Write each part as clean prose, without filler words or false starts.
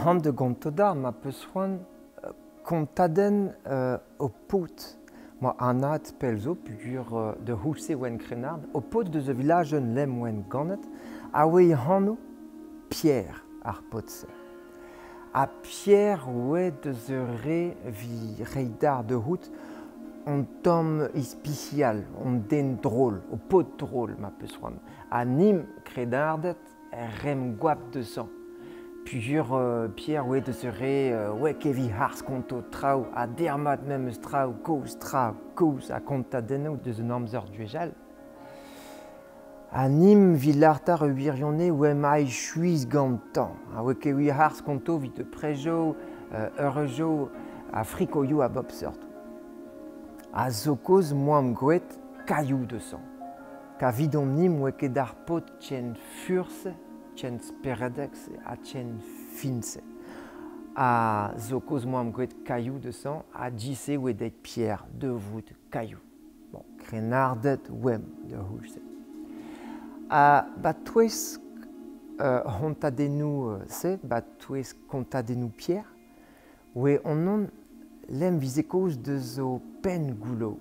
Han de gontoda ma peus c'hoant kontadenn ho paotr. Ma anat pell zo peogwir de c'houlz-se oan krennard, ho paotr deus a vilajenn lem oan ganet, a oa e anv Pierre ar paotr-se. Ha Pierre oa deus ur re evit reiñ d'ar da c'hoût un tamm ispisial, un den drol, ho paotr drol ma peus c'hoant. Ha nimp krennarded Rem goap deusañ. Peogwir Pierre oe deus ur re oe ket evit harz konto traoù ha dermat memes traoù kozh tra kozh ha kontadennoù deus un amzer gwechall. Ha nim 'vit lartar ur wirionez oe mailh chuiz gantañ. Ha oe ket evit harz konto evit prejoù, eureujoù ha frikoioù a bep seurt. Ha zo kozh moamp gwraet kailhoù deusañ. Kavidomp-ni oa ket ar paotr ken fur-se, ken speredek-se ha ken fin-se. Ha zo kaoz moamp graet kailhoù deusañ ha di-se oa deuet Pierre da vout kailhoù. Bon, krennarded oamp d'ar c'houlz-se. Ha ba touez c'hontadennoù-se, ba touez kontadennoù Pierre, oa on lem vize kaoz deus ho penn goullo.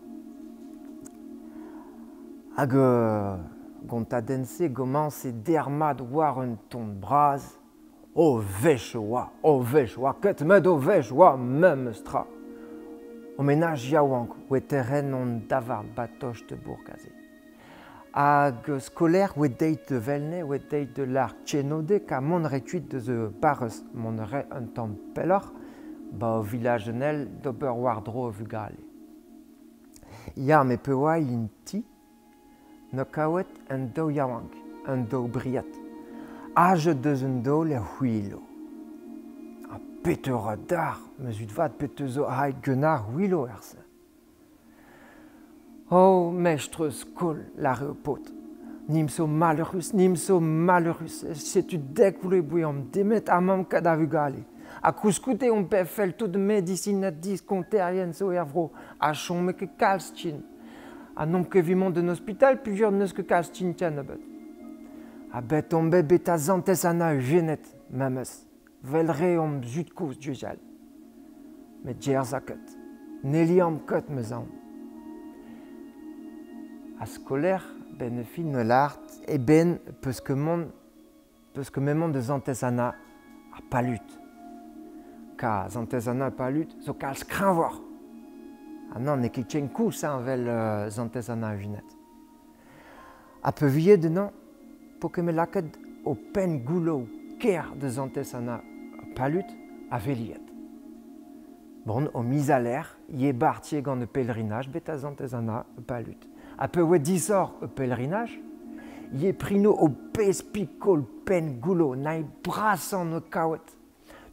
Hag gontadenn-se gomañse dermat war un ton bras. O wech oa, o wech oa ket met o wech oa memes tra. O menaj yaouank oa terren hon davarn ba tost bourk aze. Hag skolaer oa deuet da Velne, oa deuet da lar Tchenodek ha mont 'rae kuit deus Paris, mont 'rae un tamm pelloc'h, 'ba vilajenn d'ober war-dro e vugale. Ya, met pe oa en ti, 'noa kavet un daou yaouank, un daou bried. Ajet deus un daol er c'hwilo. Ha petra dar, ma zud vat, petra zo aet ganeoc'h c'hwilo er-se? Oh, mestr-skol, lâre ho paotr, nim zo maleürus, nim zo maleürus, setu dek vloaz boeomp demet ha mamm ket a vugale. Ha koulskoude omp bet fell tout medisined diskonterien zo er vro ha chome ket kalz tchin. Ha n'omp ket evit mont d'un ospital peogwir n'eus ket kalz tchin kennebeut. Ha bet omp bet beta Santez Anna Ujened, memes. Vel re omp zud-kozh gwechall. Met dierzhañ ket. Ne liamm ket 'm eus aon. Ha skolaer, 'benn fin me lârt eben peus ket mont peus ket m'emañ da Santez Anna ar Palud. Ka Santez Anna ar Palud zo kalz kreñvoc'h. Ha nann, n'eo ket ken koulz hañ evel Santez Anna Ujened. Ha peurvuiañ denañ 'po ket met lakaet ho penn goullo ker da Santez Anna Palud ha Veliet. Bon, o miz a-lerc'h eo bartier gant ur pèlerinaj bet Santez Anna Palud. Ha pa oa disoc'h ur pèlerinaj, eo prino ho pezh pikol penn goullo nae brasañ 'no kaouet.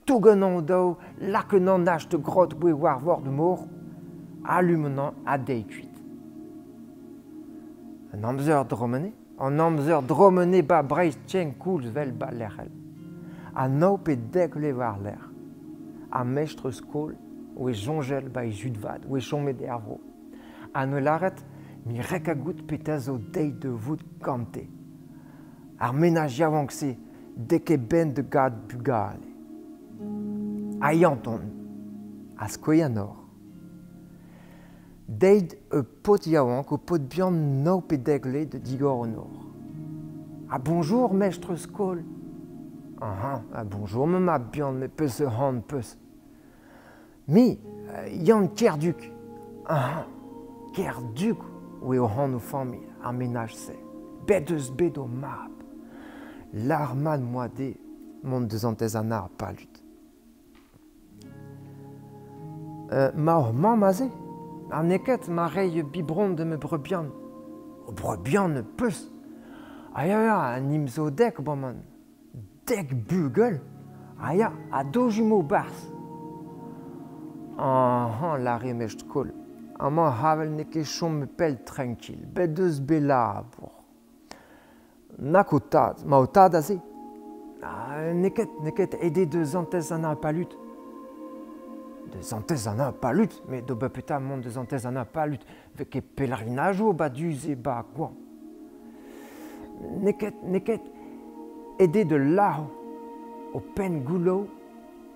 Tougen an daou, lakaet an ach da grot oe war vord mor, alum anezhañ ha dezhi kuit. An amzer dromene, an amzer dromene ba Breizh tien koulz 'vel ba lec'hel. Ha nav pe dek vloaz war-lerc'h. Ar mestr-skol oe soñjal ba e zud vat, oe chomet er vro. Ha 'noa lâret mi rek a goût petra zo dezhi da vout gante. Ar menaj yaouank-se dek ket benn da gad bugale. Ha Yanton a skoe an nor. Deit ur paotr yaouank, ur paotr bihan nav pe dek vloaz da digor an nor. Ha bonjour, mestr-skol. Aha, ha bonjour ma mab bihan, met peseurt c'hoant 'peus? Me, Yann Kerduk. Aha, Kerduk eo anv familh ar menaj-se. Bet eus bet ho mab. Lâr-mat 'moa dezhe mont da Santez Anna ar Palud. Ma hor mamm aze? Ha n'eo ket ma reiñ biberon da ma breur bihan. Ho breur bihan 'peus? Ah ya ya, an hini zo dek bremañ. Dek bugel Ah ya, ha dojumoù 'barzh. Ahañ, lâre mestr-skol, amañ avel n'eo ket chom pell trankil, bet eus bet labour. Nak ho tad, ma ho tad aze. Ah, n'eo ket, n'eo ket aet eo da Santez Anna Palud. Da Santez Anna Palud, met d'ober petra mont da Santez Anna Palud? Vez ket pèlerinajoù 'ba du-se 'ba koañ. N'eo ket, n'eo ket aet eo da lâr ho penn goullo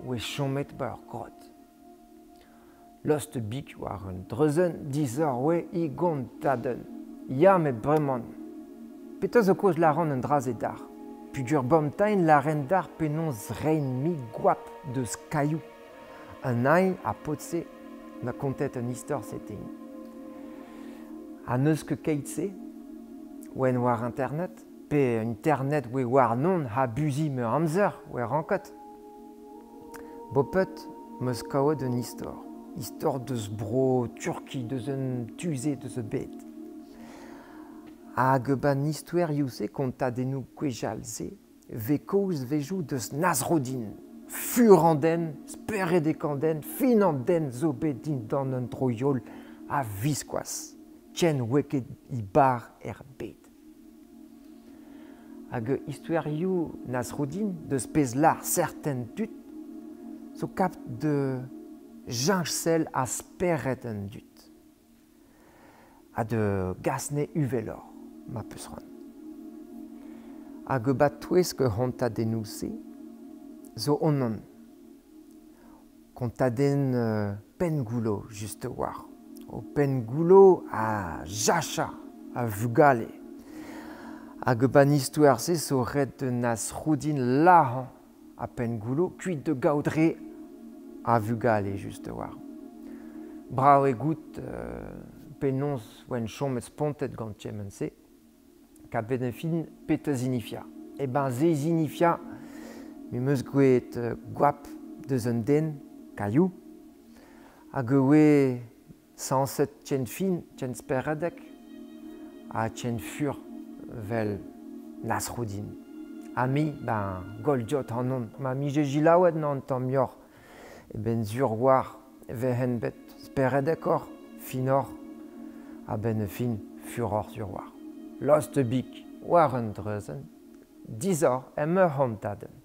oe chomet ba ur grot. Lost bik war un dreuzen dizor oe i gontadenn. Ya me bremañ. Petra zo kaoz lâran un dra-se dar? Pugur bamtain lâren dar penaos rein mi goap deus Kailhou. Un ain a paotr-se na kontet un istor setein. Ha n'eus ket keit-se, oen war internet, pe internet oe warnon ha buzi ma amzer oe ranket. Bopet 'm eus kavet un istor. Istor deus bro Turki, deus un tu-se deus e bed. Hag ban istoerioù-se, kontadennoù gwechall-se, vez kaoz 'vezhoù deus Nasruddin, fur an den, speredek an den, fin an den zo bet dindan un troioù a-viskoazh, ken oe ket e bar er bed. Hag istoerioù Nasruddin, deus pezh lâr serten tud, zo kap de cheñch sell ha spered an dud. Ha de gas 'ne uveloc'h, ma peus c'hoant. Hag ba touesk ar c'hontadennoù-se zo unan. Kontadenn Pengoullo, just a-walc'h. O Pengoullo a jacha a vugale. Hag ban istoer-se zo ret Nasruddin lazhañ ha Pengoullo kuit da gaout re a vugale, just a-walc'h. Brav eo goût penaos oan chomet spontet gant kement-se. Ka benn fin petra zinifia. E ben se zinifia me 'm eus gwelet goap deus un den, Kailhou, hag e oe sañset ken fin, ken speredek ha ken fur 'vel Nasruddin. Ha me, ben, gwall diot ac'hanon. Ma 'mije selaouet un tamm muioc'h, e ben sur 'walc'h e vehen bet speredekoc'h, finoc'h, a-benn fin furoc'h sur 'walc'h. Lost bik war un dreuzenn, dizor em ur c'hontadenn.